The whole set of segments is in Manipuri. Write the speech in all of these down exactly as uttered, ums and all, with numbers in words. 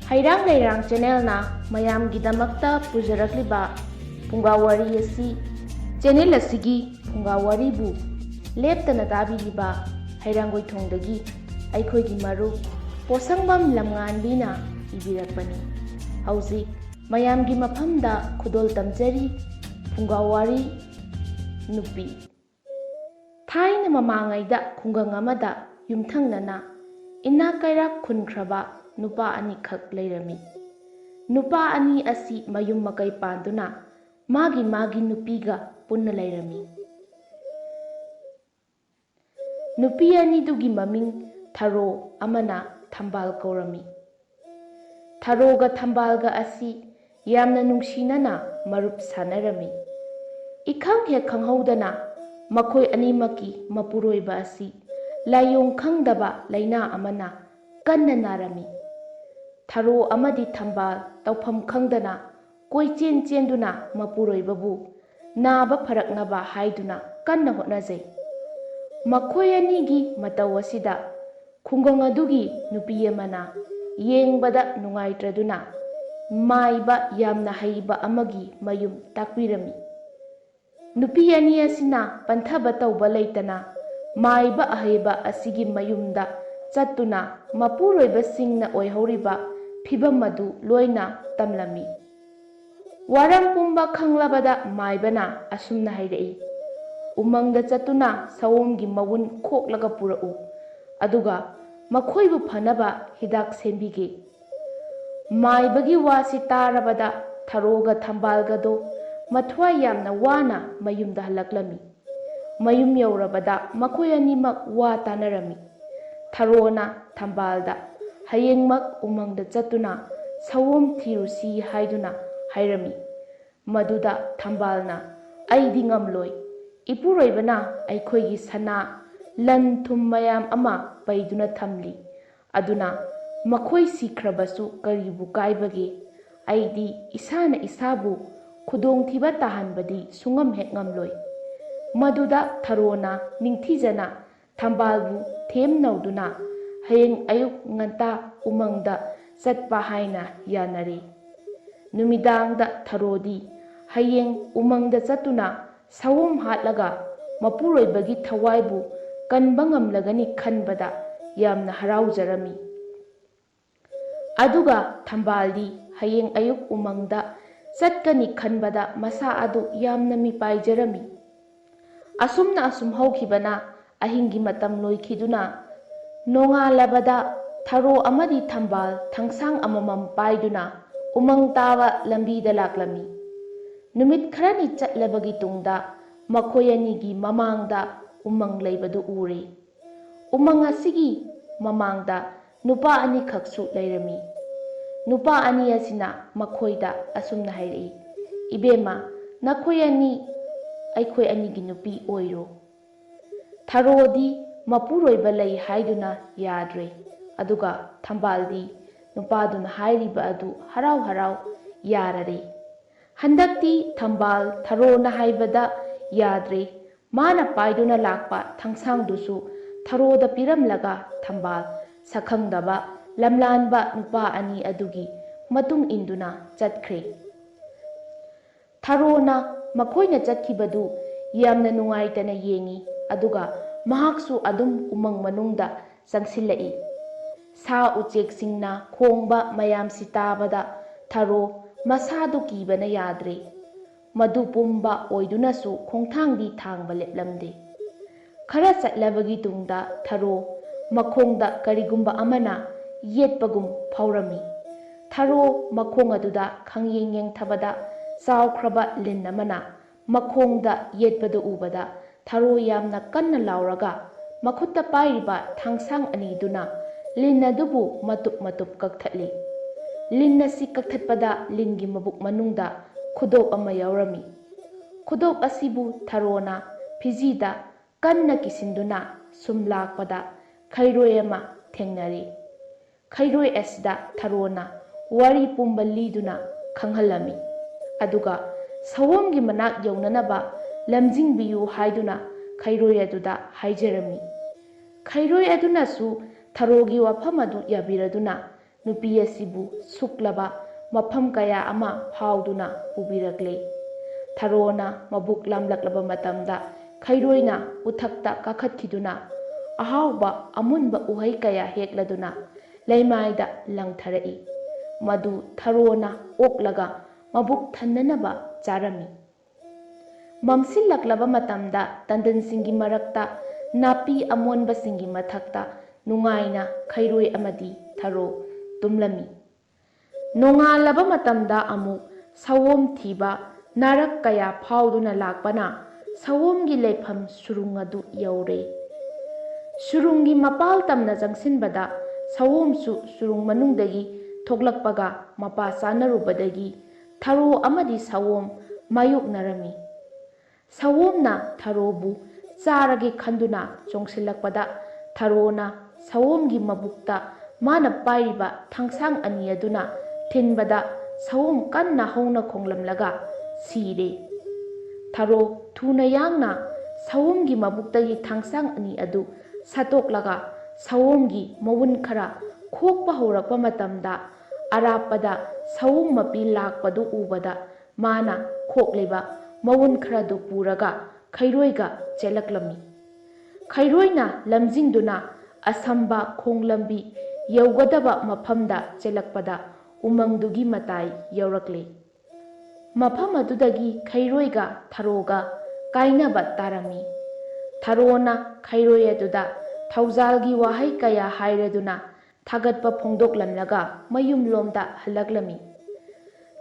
ꯍꯩꯔꯥꯡ ꯂꯩꯔꯥꯡ ꯆꯦꯅꯦꯜꯅ ꯃꯌꯥꯝꯒꯤꯗꯃꯛꯇ ꯄꯨꯖꯔꯛꯂꯤꯕ ꯐꯨꯡꯒꯥ ꯋꯥꯔꯤ ꯑꯁꯤ, ꯆꯦꯅꯦꯜ ꯑꯁꯤꯒꯤ ꯐꯨꯡꯒꯥ ꯋꯥꯔꯤꯕꯨ ꯂꯦꯞꯇꯅ ꯇꯥꯕꯤꯔꯤꯕ ꯍꯩꯔꯥꯡꯒꯣꯏꯊꯣꯡꯗꯒꯤ ꯑꯩꯈꯣꯏꯒꯤ ꯃꯔꯨꯞ ꯄꯣꯁꯪꯕꯝ ꯂꯝꯉꯥꯟꯕꯤꯅ ꯏꯕꯤꯔꯛꯄꯅꯤ꯫ ꯍꯧꯖꯤꯛ ꯃꯌꯥꯝꯒꯤ ꯃꯐꯝꯗ ꯈꯨꯗꯣꯜ ꯇꯝꯖꯔꯤ, ꯐꯨꯡꯒꯥ ꯋꯥꯔꯤ ꯅꯨꯄꯤ꯫ ꯊꯥꯏꯅ ꯃꯃꯥꯡꯉꯩꯗ ꯈꯨꯡꯒꯪ ꯑꯃꯗ ꯌꯨꯝꯊꯪꯅꯅ ꯏꯅꯥꯛ ꯀꯩꯔꯥꯛ ꯈꯨꯟꯈ꯭ꯔꯕ ꯅꯨꯄꯥ ꯑꯅꯤꯈꯛ ꯂꯩꯔꯝꯃꯤ꯫ ꯅꯨꯄꯥ ꯑꯅꯤ ꯑꯁꯤ ꯃꯌꯨꯝ ꯃꯀꯩ ꯄꯥꯟꯗꯨꯅ ꯃꯥꯒꯤ ꯃꯥꯒꯤ ꯅꯨꯄꯤꯒ ꯄꯨꯟꯅ ꯂꯩꯔꯝꯃꯤ꯫ ꯅꯨꯄꯤ ꯑꯅꯤꯗꯨꯒꯤ ꯃꯃꯤꯡ ꯊꯔꯣ ꯑꯃꯅ ꯊꯝꯕꯥꯜ ꯀꯧꯔꯝꯃꯤ꯫ ꯊꯔꯣꯒ ꯊꯝꯕꯥꯜꯒ ꯑꯁꯤ ꯌꯥꯝꯅ ꯅꯨꯡꯁꯤꯅꯅ ꯃꯔꯨꯞ ꯁꯥꯟꯅꯔꯝꯃꯤ꯫ ꯏꯈꯪ ꯍꯦꯛ ꯈꯪꯍꯧꯗꯅ ꯃꯈꯣꯏ ꯑꯅꯤꯃꯛꯀꯤ ꯃꯄꯨꯔꯣꯏꯕ ꯑꯁꯤ ꯂꯥꯏꯑꯣꯡ ꯈꯪꯗꯕ ꯂꯥꯏꯅꯥ ꯑꯃꯅ ꯀꯟꯅ ꯅꯥꯔꯝꯃꯤ꯫ ꯊꯔꯣ ꯑꯃꯗꯤ ꯊꯝꯕꯥꯜ ꯇꯧꯐꯝ ꯈꯪꯗꯅ ꯀꯣꯏꯆꯦꯟ ꯆꯦꯟꯗꯨꯅ ꯃꯄꯨꯔꯣꯏꯕꯕꯨ ꯅꯥꯕ ꯐꯔꯛꯅꯕ ꯍꯥꯏꯗꯨꯅ ꯀꯟꯅ ꯍꯣꯠꯅꯖꯩ꯫ ꯃꯈꯣꯏ ꯑꯅꯤꯒꯤ ꯃꯇꯧ ꯑꯁꯤꯗ ꯈꯨꯡꯒꯪ ꯑꯗꯨꯒꯤ ꯅꯨꯄꯤ ꯑꯃꯅ ꯌꯦꯡꯕꯗ ꯅꯨꯡꯉꯥꯏꯇ꯭ꯔꯗꯨꯅ ꯃꯥꯏꯕ ꯌꯥꯝꯅ ꯍꯩꯕ ꯑꯃꯒꯤ ꯃꯌꯨꯝ ꯇꯥꯛꯄꯤꯔꯝꯃꯤ꯫ ꯅꯨꯄꯤ ꯑꯅꯤ ꯑꯁꯤꯅ ꯄꯟꯊꯕ ꯇꯧꯕ ꯂꯩꯇꯅ ꯃꯥꯏꯕ ꯑꯍꯩꯕ ꯑꯁꯤꯒꯤ ꯃꯌꯨꯝꯗ ꯆꯠꯇꯨꯅ ꯃꯄꯨꯔꯣꯏꯕꯁꯤꯡꯅ ꯑꯣꯏꯍꯧꯔꯤꯕ ꯐꯤꯚꯝ ꯑꯗꯨ ꯂꯣꯏꯅ ꯇꯝꯂꯝꯃꯤ꯫ ꯋꯥꯔꯝ ꯄꯨꯝꯕ ꯈꯪꯂꯕꯗ ꯃꯥꯏꯕꯅ ꯑꯁꯨꯝꯅ ꯍꯥꯏꯔꯛꯏ, "ꯎꯃꯪꯗ ꯆꯠꯇꯨꯅ ꯁꯑꯣꯝꯒꯤ ꯃꯎꯟ ꯈꯣꯛꯂꯒ ꯄꯨꯔꯛꯎ, ꯑꯗꯨꯒ ꯃꯈꯣꯏꯕꯨ ꯐꯅꯕ ꯍꯤꯗꯥꯛ ꯁꯦꯝꯕꯤꯒꯦ꯫" ꯃꯥꯏꯕꯒꯤ ꯋꯥꯁꯤ ꯇꯥꯔꯕꯗ ꯊꯔꯣꯒ ꯊꯝꯕꯥꯜꯒꯗꯣ ꯃꯊ꯭ꯋꯥꯏ ꯌꯥꯝꯅ ꯋꯥꯅ ꯃꯌꯨꯝꯗ ꯍꯜꯂꯛꯂꯝꯃꯤ꯫ ꯃꯌꯨꯝ ꯌꯧꯔꯕꯗ ꯃꯈꯣꯏ ꯑꯅꯤꯃꯛ ꯋꯥ ꯇꯥꯅꯔꯝꯃꯤ꯫ ꯊꯔꯣꯅ ꯊꯝꯕꯥꯜꯗ, "ꯍꯌꯦꯡꯃꯛ ꯎꯃꯪꯗ ꯆꯠꯇꯨꯅ ꯁꯑꯣꯝ ꯊꯤꯔꯨꯁꯤ" ꯍꯥꯏꯗꯨꯅ ꯍꯥꯏꯔꯝꯃꯤ꯫ ꯃꯗꯨꯗ ꯊꯝꯕꯥꯜꯅ, "ꯑꯩꯗꯤ ꯉꯝꯂꯣꯏ꯫ ꯏꯄꯨꯔꯣꯏꯕꯅ ꯑꯩꯈꯣꯏꯒꯤ ꯁꯅꯥ, ꯂꯟ ꯊꯨꯝ ꯃꯌꯥꯝ ꯑꯃ ꯄꯩꯗꯨꯅ ꯊꯝꯂꯤ꯫ ꯑꯗꯨꯅ ꯃꯈꯣꯏ ꯁꯤꯈ꯭ꯔꯕꯁꯨ ꯀꯔꯤꯕꯨ ꯀꯥꯏꯕꯒꯦ? ꯑꯩꯗꯤ ꯏꯁꯥꯅ ꯏꯁꯥꯕꯨ ꯈꯨꯗꯣꯡꯊꯤꯕ ꯇꯥꯍꯟꯕꯗꯤ ꯁꯨꯡꯉꯝ ꯍꯦꯛ ꯉꯝꯂꯣꯏ꯫" ꯃꯗꯨꯗ ꯊꯔꯣꯅ ꯅꯤꯡꯊꯤꯖꯅ ꯊꯝꯕꯥꯜꯕꯨ ꯊꯦꯝ ꯅꯧꯗꯨꯅ, "ꯍꯌꯦꯡ ꯑꯌꯨꯛ ꯉꯟꯇꯥ ꯎꯃꯪꯗ ꯆꯠꯄ ꯍꯥꯏꯅ ꯌꯥꯅꯔꯤ꯫ ꯅꯨꯃꯤꯗꯥꯡꯗ ꯊꯔꯣꯗꯤ ꯍꯌꯦꯡ ꯎꯃꯪꯗ ꯆꯠꯇꯨꯅ ꯁꯑꯣꯝ ꯍꯥꯠꯂꯒ ꯃꯄꯨꯔꯣꯏꯕꯒꯤ ꯊꯋꯥꯏꯕꯨ ꯀꯟꯕ ꯉꯝꯂꯒꯅꯤ ꯈꯟꯕꯗ ꯌꯥꯝꯅ ꯍꯔꯥꯎꯖꯔꯝꯃꯤ꯫ ꯑꯗꯨꯒ ꯊꯝꯕꯥꯜꯗꯤ ꯍꯌꯦꯡ ꯑꯌꯨꯛ ꯎꯃꯪꯗ ꯆꯠꯀꯅꯤ ꯈꯟꯕꯗ ꯃꯁꯥ ꯑꯗꯨ ꯌꯥꯝꯅ ꯃꯤꯄꯥꯏꯖꯔꯝꯃꯤ꯫ ꯑꯁꯨꯝꯅ ꯑꯁꯨꯝ ꯍꯧꯈꯤꯕꯅ ꯑꯍꯤꯡꯒꯤ ꯃꯇꯝ ꯂꯣꯏꯈꯤꯗꯨꯅ ꯅꯣꯡꯉꯥꯜꯂꯕꯗ ꯊꯔꯣ ꯑꯃꯗꯤ ꯊꯝꯕꯥꯜ ꯊꯥꯡꯁꯥꯡ ꯑꯃꯃꯝ ꯄꯥꯏꯗꯨꯅ ꯎꯃꯪ ꯇꯥꯕ ꯂꯝꯕꯤꯗ ꯂꯥꯛꯂꯝꯃꯤ꯫ ꯅꯨꯃꯤꯠ ꯈꯔꯅꯤ ꯆꯠꯂꯕꯒꯤ ꯇꯨꯡꯗ ꯃꯈꯣꯏ ꯑꯅꯤꯒꯤ ꯃꯃꯥꯡꯗ ꯎꯃꯪ ꯂꯩꯕꯗꯨ ꯎꯔꯦ꯫ ꯎꯃꯪ ꯑꯁꯤꯒꯤ ꯃꯃꯥꯡꯗ ꯅꯨꯄꯥ ꯑꯅꯤꯈꯛꯁꯨ ꯂꯩꯔꯝꯃꯤ꯫ ꯅꯨꯄꯥ ꯑꯅꯤ ꯑꯁꯤꯅ ꯃꯈꯣꯏꯗ ꯑꯁꯨꯝꯅ ꯍꯥꯏꯔꯛꯏ, "ꯏꯕꯦꯝꯃ, ꯅꯈꯣꯏ ꯑꯅꯤ ꯑꯩꯈꯣꯏ ꯑꯅꯤꯒꯤ ꯅꯨꯄꯤ ꯑꯣꯏꯔꯣ"꯫ ꯊꯔꯣꯗꯤ ꯃꯄꯨꯔꯣꯏꯕ ꯂꯩ ꯍꯥꯏꯗꯨꯅ ꯌꯥꯗ꯭ꯔꯦ, ꯑꯗꯨꯒ ꯊꯝꯕꯥꯜꯗꯤ ꯅꯨꯄꯥꯗꯨꯅ ꯍꯥꯏꯔꯤꯕ ꯑꯗꯨ ꯍꯔꯥꯎ ꯍꯔꯥꯎ ꯌꯥꯔꯔꯦ꯫ ꯍꯟꯗꯛꯇꯤ ꯊꯝꯕꯥꯜ ꯊꯔꯣꯅ ꯍꯥꯏꯕꯗ ꯌꯥꯗ꯭ꯔꯦ꯫ ꯃꯥꯅ ꯄꯥꯏꯗꯨꯅ ꯂꯥꯛꯄ ꯊꯥꯡꯁꯥꯡꯗꯨꯁꯨ ꯊꯔꯣꯗ ꯄꯤꯔꯝꯂꯒ ꯊꯝꯕꯥꯜ ꯁꯛꯈꯪꯗꯕ ꯂꯝꯂꯥꯟꯕ ꯅꯨꯄꯥ ꯑꯅꯤ ꯑꯗꯨꯒꯤ ꯃꯇꯨꯡ ꯏꯟꯗꯨꯅ ꯆꯠꯈ꯭ꯔꯦ꯫ ꯊꯔꯣꯅ ꯃꯈꯣꯏꯅ ꯆꯠꯈꯤꯕꯗꯨ ꯌꯥꯝꯅ ꯅꯨꯡꯉꯥꯏꯇꯅ ꯌꯦꯡꯏ, ꯑꯗꯨꯒ ꯃꯍꯥꯛꯁꯨ ꯑꯗꯨꯝ ꯎꯃꯪ ꯃꯅꯨꯡꯗ ꯆꯪꯁꯤꯜꯂꯛꯏ꯫ ꯁꯥ ꯎꯆꯦꯛꯁꯤꯡꯅ ꯈꯣꯡꯕ ꯃꯌꯥꯝꯁꯤ ꯇꯥꯕꯗ ꯊꯔꯣ ꯃꯁꯥꯗꯨ ꯀꯤꯕꯅ ꯌꯥꯗ꯭ꯔꯦ꯫ ꯃꯗꯨ ꯄꯨꯝꯕ ꯑꯣꯏꯗꯨꯅꯁꯨ ꯈꯣꯡꯊꯥꯡꯗꯤ ꯊꯥꯡꯕ ꯂꯦꯞꯂꯝꯗꯦ꯫ ꯈꯔ ꯆꯠꯂꯕꯒꯤ ꯇꯨꯡꯗ ꯊꯔꯣ ꯃꯈꯣꯡꯗ ꯀꯔꯤꯒꯨꯝꯕ ꯑꯃꯅ ꯌꯦꯠꯄꯒꯨꯝ ꯐꯥꯎꯔꯝꯃꯤ꯫ ꯊꯔꯣ ꯃꯈꯣꯡ ꯑꯗꯨꯗ ꯈꯪꯌꯦꯡ ꯌꯦꯡꯊꯕꯗ ꯆꯥꯎꯈ꯭ꯔꯕ ꯂꯤꯟ ꯑꯃꯅ ꯃꯈꯣꯡꯗ ꯌꯦꯠꯄꯗꯨ ꯎꯕꯗ ꯊꯔꯣ ꯌꯥꯝꯅ ꯀꯟꯅ ꯂꯥꯎꯔꯒ ꯃꯈꯨꯠꯇ ꯄꯥꯏꯔꯤꯕ ꯊꯥꯡꯁꯥꯡ ꯑꯅꯤꯗꯨꯅ ꯂꯤꯟ ꯑꯗꯨꯕꯨ ꯃꯇꯨꯞ ꯃꯇꯨꯞ ꯀꯛꯊꯠꯂꯤ꯫ ꯂꯤꯟ ꯑꯁꯤ ꯀꯛꯊꯠꯄꯗ ꯂꯤꯟꯒꯤ ꯃꯕꯨꯛ ꯃꯅꯨꯡꯗ ꯈꯨꯗꯣꯞ ꯑꯃ ꯌꯥꯎꯔꯝꯃꯤ꯫ ꯈꯨꯗꯣꯞ ꯑꯁꯤꯕꯨ ꯊꯔꯣꯅ ꯐꯤꯖꯤꯗ ꯀꯟꯅ ꯀꯤꯁꯤꯟꯗꯨꯅ ꯁꯨꯝ ꯂꯥꯛꯄꯗ ꯈꯩꯔꯣꯏ ꯑꯃ ꯊꯦꯡꯅꯔꯤ꯫ ꯈꯩꯔꯣꯏ ꯑꯁꯤꯗ ꯊꯔꯣꯅ ꯋꯥꯔꯤ ꯄꯨꯝꯕ ꯂꯤꯗꯨꯅ ꯈꯪꯍꯜꯂꯝꯃꯤ꯫ ꯑꯗꯨꯒ ꯁꯑꯣꯝꯒꯤ ꯃꯅꯥꯛ ꯌꯧꯅꯅꯕ ꯂꯝꯖꯤꯡꯕꯤꯌꯨ ꯍꯥꯏꯗꯨꯅ ꯈꯩꯔꯣꯏ ꯑꯗꯨꯗ ꯍꯥꯏꯖꯔꯝꯃꯤ꯫ ꯈꯩꯔꯣꯏ ꯑꯗꯨꯅꯁꯨ ꯊꯔꯣꯒꯤ ꯋꯥꯐꯝ ꯑꯗꯨ ꯌꯥꯕꯤꯔꯗꯨꯅ ꯅꯨꯄꯤ ꯑꯁꯤꯕꯨ ꯁꯨꯛꯂꯕ ꯃꯐꯝ ꯀꯌꯥ ꯑꯃ ꯐꯥꯎꯗꯨꯅ ꯄꯨꯕꯤꯔꯛꯂꯦ꯫ ꯊꯔꯣꯅ ꯃꯕꯨꯛ ꯂꯥꯝꯂꯛꯂꯕ ꯃꯇꯝꯗ ꯈꯩꯔꯣꯏꯅ ꯎꯊꯛꯇ ꯀꯥꯈꯠꯈꯤꯗꯨꯅ ꯑꯍꯥꯎꯕ ꯑꯃꯨꯟꯕ ꯎꯍꯩ ꯀꯌꯥ ꯍꯦꯛꯂꯗꯨꯅ ꯂꯩꯃꯥꯏꯗ ꯂꯪꯊꯔꯛꯏ꯫ ꯃꯗꯨ ꯊꯔꯣꯅ ꯑꯣꯛꯂꯒ ꯃꯕꯨꯛ ꯊꯟꯅꯅꯕ ꯆꯥꯔꯝꯃꯤ꯫ ꯃꯝꯁꯤꯜꯂꯛꯂꯕ ꯃꯇꯝꯗ ꯇꯟꯗꯟꯁꯤꯡꯒꯤ ꯃꯔꯛꯇ ꯅꯥꯄꯤ ꯑꯃꯣꯟꯕꯁꯤꯡꯒꯤ ꯃꯊꯛꯇ ꯅꯨꯡꯉꯥꯏꯅ ꯈꯩꯔꯣꯏ ꯑꯃꯗꯤ ꯊꯔꯣ ꯇꯨꯝꯂꯝꯃꯤ꯫ ꯅꯣꯡꯉꯥꯜꯂꯕ ꯃꯇꯝꯗ ꯑꯃꯨꯛ ꯁꯑꯣꯝ ꯊꯤꯕ ꯅꯥꯔꯛ ꯀꯌꯥ ꯐꯥꯎꯗꯨꯅ ꯂꯥꯛꯄꯅ ꯁꯑꯣꯝꯒꯤ ꯂꯩꯐꯝ ꯁꯨꯔꯨꯡ ꯑꯗꯨ ꯌꯧꯔꯦ꯫ ꯁꯨꯔꯨꯡꯒꯤ ꯃꯄꯥꯜ ꯇꯝꯅ ꯆꯪꯁꯤꯟꯕꯗ ꯁꯑꯣꯝꯁꯨ ꯁꯨꯔꯨꯡ ꯃꯅꯨꯡꯗꯒꯤ ꯊꯣꯛꯂꯛꯄꯒ ꯃꯄꯥ ꯆꯥꯅꯔꯨꯕꯗꯒꯤ ꯊꯔꯣ ꯑꯃꯗꯤ ꯁꯑꯣꯝ ꯃꯥꯌꯣꯛꯅꯔꯝꯃꯤ꯫ ꯁꯑꯣꯝꯅ ꯊꯔꯣꯕꯨ ꯆꯥꯔꯒꯦ ꯈꯟꯗꯨꯅ ꯆꯣꯡꯁꯤꯜꯂꯛꯄꯗ ꯊꯔꯣꯅ ꯁꯑꯣꯝꯒꯤ ꯃꯕꯨꯛꯇ ꯃꯥꯅ ꯄꯥꯏꯔꯤꯕ ꯊꯥꯡꯁꯥꯡ ꯑꯅꯤ ꯑꯗꯨꯅ ꯊꯤꯟꯕꯗ ꯁꯑꯣꯝ ꯀꯟꯅ ꯍꯧꯅ ꯈꯣꯡꯂꯝꯂꯒ ꯁꯤꯔꯦ꯫ ꯊꯔꯣ ꯊꯨꯅ ꯌꯥꯡꯅ ꯁꯑꯣꯝꯒꯤ ꯃꯕꯨꯛꯇꯒꯤ ꯊꯥꯡꯁꯥꯡ ꯑꯅꯤ ꯑꯗꯨ ꯁꯠꯇꯣꯛꯂꯒ ꯁꯑꯣꯝꯒꯤ ꯃꯎꯟ ꯈꯔ ꯈꯣꯛꯄ ꯍꯧꯔꯛꯄ ꯃꯇꯝꯗ ꯑꯔꯥꯞꯄꯗ ꯁꯑꯣꯝ ꯃꯄꯤ ꯂꯥꯛꯄꯗꯨ ꯎꯕꯗ ꯃꯥꯅ ꯈꯣꯛꯂꯤꯕ ꯃꯎꯟ ꯈꯔꯗꯨ ꯄꯨꯔꯒ ꯈꯩꯔꯣꯏꯒ ꯆꯦꯜꯂꯛꯂꯝꯃꯤ꯫ ꯈꯩꯔꯣꯏꯅ ꯂꯝꯖꯤꯡꯗꯨꯅ ꯑꯁꯝꯕ ꯈꯣꯡꯂꯝꯕꯤ ꯌꯧꯒꯗꯕ ꯃꯐꯝꯗ ꯆꯦꯜꯂꯛꯄꯗ ꯎꯃꯪꯗꯨꯒꯤ ꯃꯇꯥꯏ ꯌꯧꯔꯛꯂꯦ꯫ ꯃꯐꯝ ꯑꯗꯨꯗꯒꯤ ꯈꯩꯔꯣꯏꯒ ꯊꯔꯣꯒ ꯀꯥꯏꯅꯕ ꯇꯥꯔꯝꯃꯤ꯫ ꯊꯔꯣꯅ ꯈꯩꯔꯣꯏ ꯑꯗꯨꯗ ꯊꯧꯖꯥꯜꯒꯤ ꯋꯥꯍꯩ ꯀꯌꯥ ꯍꯥꯏꯔꯗꯨꯅ ꯊꯥꯒꯠꯄ ꯐꯣꯡꯗꯣꯛꯂꯝꯂꯒ ꯃꯌꯨꯝꯂꯣꯝꯗ ꯍꯜꯂꯛꯂꯝꯃꯤ꯫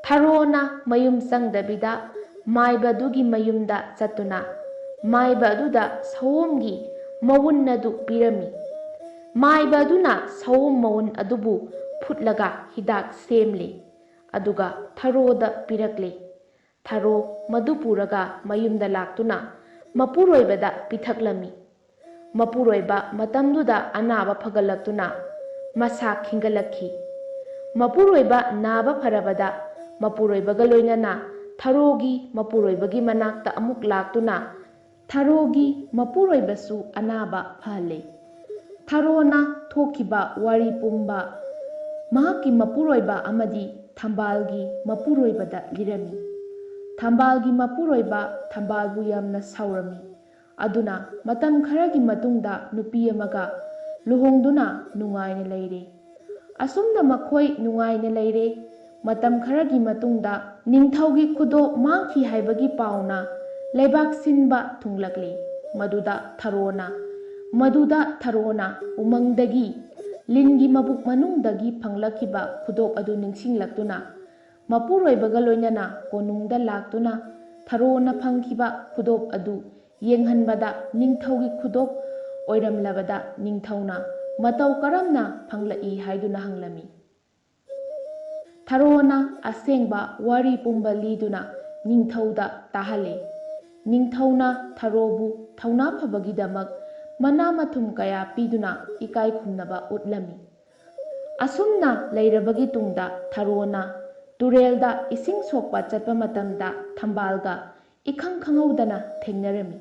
ꯊꯔꯣꯅ ꯃꯌꯨꯝ ꯆꯪꯗꯕꯤꯗ ꯃꯥꯏꯕ ꯑꯗꯨꯒꯤ ꯃꯌꯨꯝꯗ ꯆꯠꯇꯨꯅ ꯃꯥꯏꯕ ꯑꯗꯨꯗ ꯁꯑꯣꯝꯒꯤ ꯃꯎꯟ ꯑꯗꯨ ꯄꯤꯔꯝꯃꯤ꯫ ꯃꯥꯏꯕ ꯑꯗꯨꯅ ꯁꯑꯣꯝ ꯃꯎꯟ ꯑꯗꯨꯕꯨ ꯐꯨꯠꯂꯒ ꯍꯤꯗꯥꯛ ꯁꯦꯝꯂꯤ꯫ ꯑꯗꯨꯒ ꯊꯔꯣꯗ ꯄꯤꯔꯛꯂꯤ꯫ ꯊꯔꯣ ꯃꯗꯨ ꯄꯨꯔꯒ ꯃꯌꯨꯝꯗ ꯂꯥꯛꯇꯨꯅ ꯃꯄꯨꯔꯣꯏꯕꯗ ꯄꯤꯊꯛꯂꯝꯃꯤ꯫ ꯃꯄꯨꯔꯣꯏꯕ ꯃꯇꯝꯗꯨꯗ ꯑꯅꯥꯕ ꯐꯒꯠꯂꯛꯇꯨꯅ ꯃꯁꯥ ꯈꯤꯡꯒꯠꯂꯛꯈꯤ꯫ ꯃꯄꯨꯔꯣꯏꯕ ꯅꯥꯕ ꯐꯔꯕꯗ ꯃꯄꯨꯔꯣꯏꯕꯒ ꯂꯣꯏꯅꯅ ꯊꯔꯣꯒꯤ ꯃꯄꯨꯔꯣꯏꯕꯒꯤ ꯃꯅꯥꯛꯇ ꯑꯃꯨꯛ ꯂꯥꯛꯇꯨꯅ ꯊꯔꯣꯒꯤ ꯃꯄꯨꯔꯣꯏꯕꯁꯨ ꯑꯅꯥꯕ ꯐꯍꯜꯂꯦ꯫ ꯊꯔꯣꯅ ꯊꯣꯛꯈꯤꯕ ꯋꯥꯔꯤ ꯄꯨꯝꯕ ꯃꯍꯥꯛꯀꯤ ꯃꯄꯨꯔꯣꯏꯕ ꯑꯃꯗꯤ ꯊꯝꯕꯥꯜꯒꯤ ꯃꯄꯨꯔꯣꯏꯕꯗ ꯂꯤꯔꯝꯃꯤ꯫ ꯊꯝꯕꯥꯜꯒꯤ ꯃꯄꯨꯔꯣꯏꯕ ꯊꯝꯕꯥꯜꯕꯨ ꯌꯥꯝꯅ ꯁꯥꯎꯔꯝꯃꯤ꯫ ꯑꯗꯨꯅ ꯃꯇꯝ ꯈꯔꯒꯤ ꯃꯇꯨꯡꯗ ꯅꯨꯄꯤ ꯑꯃꯒ ꯂꯨꯍꯣꯡꯗꯨꯅ ꯅꯨꯡꯉꯥꯏꯅ ꯂꯩꯔꯦ꯫ ꯑꯁꯨꯝꯅ ꯃꯈꯣꯏ ꯅꯨꯡꯉꯥꯏꯅ ꯂꯩꯔꯦ꯫ ꯃꯇꯝ ꯈꯔꯒꯤ ꯃꯇꯨꯡꯗ ꯅꯤꯡꯊꯧꯒꯤ ꯈꯨꯗꯣꯞ ꯃꯥꯡꯈꯤ ꯍꯥꯏꯕꯒꯤ ꯄꯥꯎꯅ ꯂꯩꯕꯥꯛ ꯁꯤꯟꯕ ꯊꯨꯡꯂꯛꯂꯦ꯫ ꯃꯗꯨꯗ ꯊꯔꯣꯅ, ꯃꯗꯨꯗ ꯊꯔꯣꯅ ꯎꯃꯪꯗꯒꯤ, ꯂꯤꯟꯒꯤ ꯃꯕꯨꯛ ꯃꯅꯨꯡꯗꯒꯤ ꯐꯪꯂꯛꯈꯤꯕ ꯈꯨꯗꯣꯞ ꯑꯗꯨ ꯅꯤꯡꯁꯤꯡꯂꯛꯇꯨꯅ, ꯃꯄꯨꯔꯣꯏꯕꯒ ꯂꯣꯏꯅꯅ ꯀꯣꯅꯨꯡꯗ ꯂꯥꯛꯇꯨꯅ ꯊꯔꯣꯅ ꯐꯪꯈꯤꯕ ꯈꯨꯗꯣꯞ ꯑꯗꯨ ꯌꯦꯡꯍꯟꯕꯗ ꯅꯤꯡꯊꯧꯒꯤ ꯈꯨꯗꯣꯞ ꯑꯣꯏꯔꯝꯂꯕꯗ ꯅꯤꯡꯊꯧꯅ ꯃꯇꯧ ꯀꯔꯝꯅ ꯐꯪꯂꯛꯏ ꯍꯥꯏꯗꯨꯅ ꯍꯪꯂꯝꯃꯤ꯫ ꯊꯔꯣꯅ ꯑꯁꯦꯡꯕ ꯋꯥꯔꯤ ꯄꯨꯝꯕ ꯂꯤꯗꯨꯅ ꯅꯤꯡꯊꯧꯗ ꯇꯥꯍꯜꯂꯤ꯫ ꯅꯤꯡꯊꯧꯅ ꯊꯔꯣꯕꯨ ꯊꯧꯅꯥ ꯐꯕꯒꯤꯗꯃꯛ ꯃꯅꯥ ꯃꯊꯨꯝ ꯀꯌꯥ ꯄꯤꯗꯨꯅ ꯏꯀꯥꯏ ꯈꯨꯝꯅꯕ ꯎꯠꯂꯝꯃꯤ꯫ ꯑꯁꯨꯝꯅ ꯂꯩꯔꯕꯒꯤ ꯇꯨꯡꯗ ꯊꯔꯣꯅ ꯇꯨꯔꯦꯜꯗ ꯏꯁꯤꯡ ꯁꯣꯛꯄ ꯆꯠꯄ ꯃꯇꯝꯗ ꯊꯝꯕꯥꯜꯒ ꯏꯈꯪ ꯈꯪꯍꯧꯗꯅ ꯊꯦꯡꯅꯔꯝꯃꯤ꯫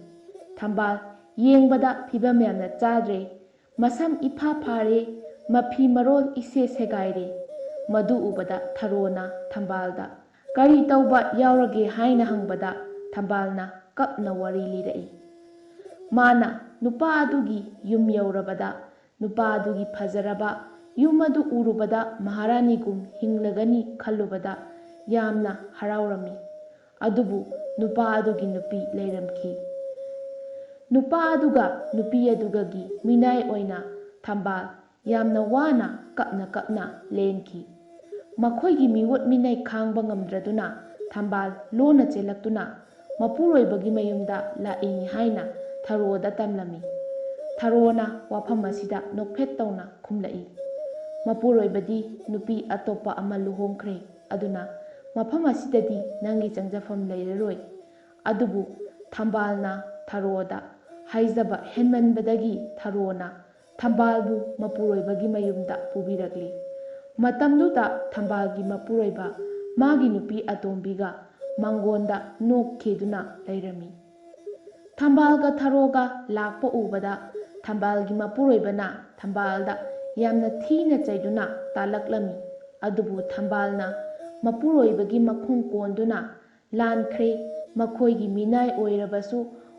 ꯊꯝꯕꯥꯜ ꯌꯦꯡꯕꯗ ꯐꯤꯕꯝ ꯌꯥꯝꯅ ꯆꯥꯗ꯭ꯔꯦ꯫ ꯃꯁꯝ ꯏꯐꯥ ꯐꯥꯔꯦ, ꯃꯐꯤ ꯃꯔꯣꯜ ꯏꯁꯦ ꯁꯦꯒꯥꯏꯔꯦ꯫ ꯃꯗꯨ ꯎꯕꯗ ꯊꯔꯣꯅ ꯊꯝꯕꯥꯜꯗ "ꯀꯔꯤ ꯇꯧꯕ ꯌꯥꯎꯔꯒꯦ?" ꯍꯥꯏꯅ ꯍꯪꯕꯗ ꯊꯝꯕꯥꯜꯅ ꯀꯞꯅ ꯋꯥꯔꯤ ꯂꯤꯔꯛꯏ꯫ ꯃꯥꯅ ꯅꯨꯄꯥ ꯑꯗꯨꯒꯤ ꯌꯨꯝ ꯌꯧꯔꯕꯗ ꯅꯨꯄꯥ ꯑꯗꯨꯒꯤ ꯐꯖꯔꯕ ꯌꯨꯝ ꯑꯗꯨ ꯎꯔꯨꯕꯗ ꯃꯍꯥꯔꯥꯅꯤꯒꯨꯝ ꯍꯤꯡꯂꯒꯅꯤ ꯈꯜꯂꯨꯕꯗ ꯌꯥꯝꯅ ꯍꯔꯥꯎꯔꯝꯃꯤ꯫ ꯑꯗꯨꯕꯨ ꯅꯨꯄꯥ ꯑꯗꯨꯒꯤ ꯅꯨꯄꯤ ꯂꯩꯔꯝꯈꯤ꯫ ꯅꯨꯄꯥ ꯑꯗꯨꯒ ꯅꯨꯄꯤ ꯑꯗꯨꯒꯒꯤ ꯃꯤꯅꯥꯏ ꯑꯣꯏꯅ ꯊꯝꯕꯥꯜ ꯌꯥꯝꯅ ꯋꯥꯅ ꯀꯞꯅ ꯀꯞꯅ ꯂꯦꯟꯈꯤ꯫ ꯃꯈꯣꯏꯒꯤ ꯃꯤꯑꯣꯠ ꯃꯤꯅꯩ ꯈꯥꯡꯕ ꯉꯝꯗ꯭ꯔꯗꯨꯅ ꯊꯝꯕꯥꯜ ꯂꯣꯟꯅ ꯆꯦꯜꯂꯛꯇꯨꯅ ꯃꯄꯨꯔꯣꯏꯕꯒꯤ ꯃꯌꯨꯝꯗ ꯂꯥꯛꯏ ꯍꯥꯏꯅ ꯊꯔꯣꯗ ꯇꯝꯂꯝꯃꯤ꯫ ꯊꯔꯣꯅ ꯋꯥꯐꯝ ꯑꯁꯤꯗ ꯅꯣꯛꯐꯦꯠ ꯇꯧꯅ ꯈꯨꯝꯂꯛꯏ꯫ "ꯃꯄꯨꯔꯣꯏꯕꯗꯤ ꯅꯨꯄꯤ ꯑꯇꯣꯞꯄ ꯑꯃ ꯂꯨꯍꯣꯡꯈ꯭ꯔꯦ, ꯑꯗꯨꯅ ꯃꯐꯝ ꯑꯁꯤꯗꯗꯤ ꯅꯪꯒꯤ ꯆꯪꯖꯐꯝ ꯂꯩꯔꯔꯣꯏ꯫" ꯑꯗꯨꯕꯨ ꯊꯝꯕꯥꯜꯅ ꯊꯔꯣꯗ ꯍꯥꯏꯖꯕ ꯍꯦꯟꯃꯟꯕꯗꯒꯤ ꯊꯔꯣꯅ ꯊꯝꯕꯥꯜꯕꯨ ꯃꯄꯨꯔꯣꯏꯕꯒꯤ ꯃꯌꯨꯝꯗ ꯄꯨꯕꯤꯔꯛꯂꯤ꯫ ꯃꯇꯝꯗꯨꯗ ꯊꯝꯕꯥꯜꯒꯤ ꯃꯄꯨꯔꯣꯏꯕ ꯃꯥꯒꯤ ꯅꯨꯄꯤ ꯑꯇꯣꯝꯕꯤꯒ ꯃꯥꯡꯒꯣꯟꯗ ꯅꯣꯛꯈꯤꯗꯨꯅ ꯂꯩꯔꯝꯃꯤ꯫ ꯊꯝꯕꯥꯜꯒ ꯊꯔꯣꯒ ꯂꯥꯛꯄ ꯎꯕꯗ ꯊꯝꯕꯥꯜꯒꯤ ꯃꯄꯨꯔꯣꯏꯕꯅ ꯊꯝꯕꯥꯜꯗ ꯌꯥꯝꯅ ꯊꯤꯅ ꯆꯩꯗꯨꯅ ꯇꯥꯜꯂꯛꯂꯝꯃꯤ꯫ ꯑꯗꯨꯕꯨ ꯊꯝꯕꯥꯜꯅ ꯃꯄꯨꯔꯣꯏꯕꯒꯤ ꯃꯈꯣꯡ ꯀꯣꯟꯗꯨꯅ, "ꯂꯥꯟꯈ꯭ꯔꯦ, ꯃꯈꯣꯏꯒꯤ ꯃꯤꯅꯥꯏ ꯑꯣꯏꯔꯕꯁꯨ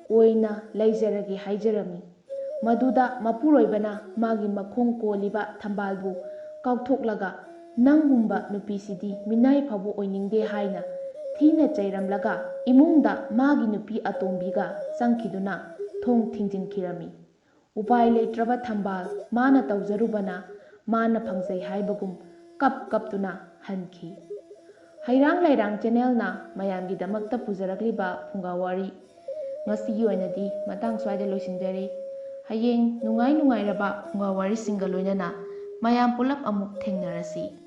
ꯑꯣꯏꯅ ꯂꯩꯖꯔꯒꯦ" ꯍꯥꯏꯖꯔꯝꯃꯤ꯫ ꯃꯗꯨꯗ ꯃꯄꯨꯔꯣꯏꯕꯅ ꯃꯥꯒꯤ ꯃꯈꯣꯡ ꯀꯣꯜꯂꯤꯕ ꯊꯝꯕꯥꯜꯕꯨ ꯀꯥꯎꯊꯣꯛꯂꯒ, "ꯅꯪꯒꯨꯝꯕ ꯅꯨꯄꯤꯁꯤꯗꯤ ꯃꯤꯅꯥꯏ ꯐꯥꯎꯕ ꯑꯣꯏꯅꯤꯡꯗꯦ" ꯍꯥꯏꯅ ꯊꯤꯅ ꯆꯩꯔꯝꯂꯒ, ꯏꯃꯨꯡꯗ ꯃꯥꯒꯤ ꯅꯨꯄꯤ ꯑꯇꯣꯝꯕꯤꯒ ꯆꯪꯈꯤꯗꯨꯅ ꯊꯣꯡ ꯊꯤꯡꯖꯤꯟꯈꯤꯔꯝꯃꯤ꯫ ꯎꯄꯥꯏ ꯂꯩꯇ꯭ꯔꯕ ꯊꯝꯕꯥꯜ, ꯃꯥꯅ ꯇꯧꯖꯔꯨꯕꯅ ꯃꯥꯅ ꯐꯪꯖꯩ ꯍꯥꯏꯕꯒꯨꯝ ꯀꯞ ꯀꯞꯇꯨꯅ ꯍꯟꯈꯤ꯫ ꯍꯩꯔꯥꯡ ꯂꯩꯔꯥꯡ ꯆꯦꯅꯦꯜꯅ ꯃꯌꯥꯝꯒꯤꯗꯃꯛꯇ ꯄꯨꯖꯔꯛꯂꯤꯕ ꯐꯨꯡꯒꯥ ꯋꯥꯔꯤ ꯉꯁꯤꯒꯤ ꯑꯣꯏꯅꯗꯤ ꯃꯇꯥꯡ ꯁ꯭ꯋꯥꯏꯗ ꯂꯣꯏꯁꯤꯟꯖꯔꯦ꯫ ꯍꯌꯦꯡ ꯅꯨꯡꯉꯥꯏ ꯅꯨꯡꯉꯥꯏꯔꯕ ꯐꯨꯡꯒꯥ ꯋꯥꯔꯤꯁꯤꯡꯒ ꯂꯣꯏꯅꯅ ꯃꯌꯥꯝ ꯄꯨꯂꯞ ꯑꯃꯨꯛ ꯊꯦꯡꯅꯔꯁꯤ꯫